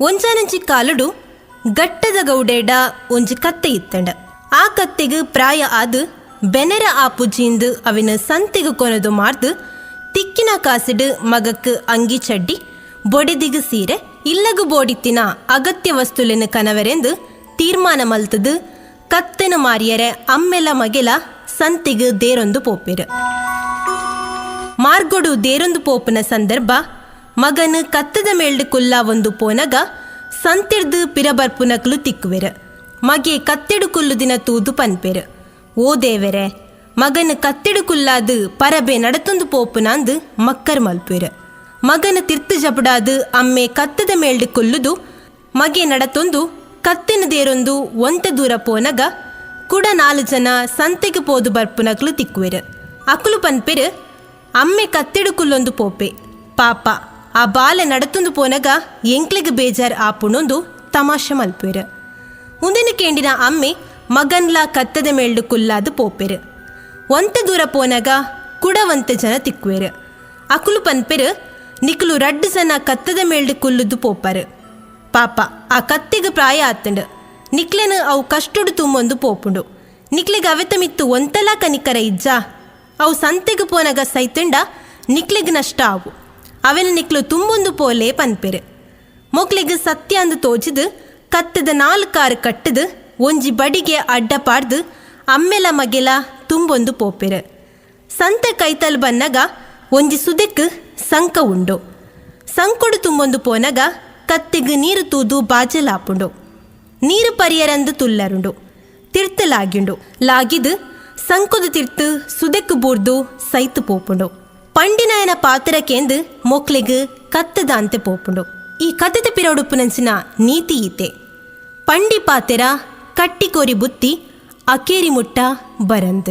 ಒಂಜಾನಂಜಿ ಕಾಲುಡು ಗಟ್ಟದ ಗೌಡೇಡ ಒಂಜಿ ಕತ್ತೆ ಇತ್ತಂಡ. ಆ ಕತ್ತೆಗ್ ಪ್ರಾಯ ಆದ್ ಬೆನೆರ ಆಪುಜೀಂದ್ ಅವಿನ ಸಂತೆಗ್ ಕೊನೊದು ಮಾರ್ದ್ ತಿಕ್ಕಿನ ಕಾಸಿಡ್ ಮಗಕ್ ಅಂಗಿ ಚಡ್ಡಿ, ಬೊಡೆದಿಗ್ ಸೀರೆ, ಇಲ್ಲಗ್ ಬೋಡಿತ್ತಿನ ಅಗತ್ಯ ವಸ್ತುಲೆನ್ ಕನವರೆಂದ್ ತೀರ್ಮಾನ ಮಲ್ತ್ದ್ ಕತ್ತೆನ್ ಮಾರಿಯರೆ ಅಮ್ಮೆಲ ಮಗೆಲ ಸಂತೆಗ್ ದೇರೊಂದು ಪೋಪೆರ್. ಮಾರ್ಗೊಡು ದೇರೊಂದು ಪೋಪುನ ಸಂದರ್ಭ ಮಗನ್ ಕತ್ತದ ಮೇಲ್ಡ್ ಕುಲ್ಲಾವೊಂದು ಪೋನಗ ಸಂತೆರ್ದ್ ಪಿರ ಬರ್ಪುನಕುಲು ತಿಕ್ಕುವೆರ್. ಮಗೆ ಕತ್ತೆಡ್ ಕುಲ್ಲುದಿನ ತೂದು ಪನ್ಪೆರ್, ಓ ದೇವೆರೆ, ಮಗನ್ ಕತ್ತೆಡ್ ಕುಲ್ಲಾದ್ ಪರಬೆ ನಡತೊಂದು ಪೋಪುನಾಂದ್ ಮಕ್ಕರ್ ಮಲ್ಪುವೆರ್. ಮಗನ್ ತಿರ್ತ್ ಜಪುಡಾದ್ ಅಮ್ಮೆ ಕತ್ತದ ಮೇಲ್ಡ್ ಕುಲ್ಲುದು ಮಗೆ ನಡತೊಂದು ಕತ್ತೆನ್ ದೇರೊಂದು ಒಂತೆ ದೂರ ಪೋನಗ ಕುಡ ನಾಲ್ ಜನ ಸಂತೆಗ್ ಪೋದು ಬರ್ಪುನಕುಲು ತಿಕ್ಕುವೆರ್. ಅಕುಲು ಪನ್ಪೆರ್, ಅಮ್ಮೆ ಕತ್ತೆಡ್ ಕುಲ್ಲೊಂದು ಪೋಪೆ, ಪಾಪ ಆ ಬಾಲೆ ನಡತೊಂದು ಪೋನಗ ಎಂಕ್ಲೆಗ್ ಬೇಜಾರ್ ಆಪುಂಡುಂದು ತಮಾಷೆ ಮಲ್ಪುವೆರ್. ಉಂದೆನ್ ಕೇಂಡಿನ ಅಮ್ಮೆ ಮಗನ್ಲಾ ಕತ್ತದ ಮೇಲ್ಡ್ ಕುಲ್ಲಾದ್ ಪೋಪೆರ್. ಒಂತೆ ದೂರ ಪೋನಗ ಕುಡ ಒಂತೆ ಜನ ತಿಕ್ಕುವೆರ್. ಅಕುಲು ಪನ್ಪೆರ್, ನಿಕುಲು ರಡ್ಡ್ ಜನ ಕತ್ತದ ಮೇಲ್ಡ್ ಕುಲ್ಲುದು ಪೋಪರ್, ಪಾಪ ಆ ಕತ್ತೆಗ್ ಪ್ರಾಯ ಆತ್ಂಡ್, ನಿಕ್ಲೆನ್ ಅವು ಕಷ್ಟೊಡು ತುಂಬೊಂದು ಪೋಪುಂಡು, ನಿಕ್ಲೆಗ್ ಅವೆತ ಮಿತ್ತ್ ಒಂತೆಲಾ ಕನಿಕರ ಇಜ್ಜಾ? ಅವು ಸಂತೆಗ್ ಪೋನಗ ಸೈತ್ಂಡ ನಿಕ್ಲೆಗ್ ನಷ್ಟ ಆವು, ಅವೆನ್ ನಿಕ್ಲು ತುಂಬೊಂದು ಪೋಲೆ ಪನ್ಪೆರ್. ಮೊಕ್ಲೆಗ್ ಸತ್ಯ ಅಂದ್ ತೋಜಿದ್ ಕತ್ತೆದ ನಾಲ್ ಕಾರ್ ಕಟ್ಟ್ದ್ ಒಂಜಿ ಬಡಿಗೆ ಅಡ್ಡ ಪಾಡ್ದ್ ಅಮ್ಮೆಲ ಮಗೆಲ ತುಂಬೊಂದು ಪೋಪೆರ್. ಸಂತೆ ಕೈತಲ್ ಬನ್ನಗ ಒಂಜಿ ಸುದೆಕ್ ಸಂಕ ಉಂಡು. ಸಂಕೊಡು ತುಂಬೊಂದು ಪೋನಗ ಕತ್ತೆಗ್ ನೀರ್ ತೂದು ಬಾಜೆಲಾಪುಂಡು. ನೀರ್ ಪರಿಯರಂದ್ ತುಲ್ಲರುಂಡು. ತಿರ್ತ್ ಲಾಗ್ಯುಂಡು. ಲಾಗಿದ್ ಸಂಕೊದ ತಿರ್ತ್ ಸುದೆಕ್ ಬೂರ್ದು ಸೈತ್ ಪೋಪುಂಡು. ಪಂಡಿನಾಯನ ಪಾತೆರ ಕೇಂದ್ ಮೊಕ್ಲೆಗ್ ಕತ್ತೆದಾಂತೆ ಪೋಪುಂಡು. ಈ ಕತೆತ ಪಿರವುಡುಪ್ಪುನಂಚಿನ ನೀತಿ ಈತೆ, ಪಂಡಿ ಪಾತೆರ ಕಟ್ಟಿ ಕೋರಿ ಬುತ್ತಿ ಅಕೇರಿ ಮುಟ್ಟ ಬರಂದ್.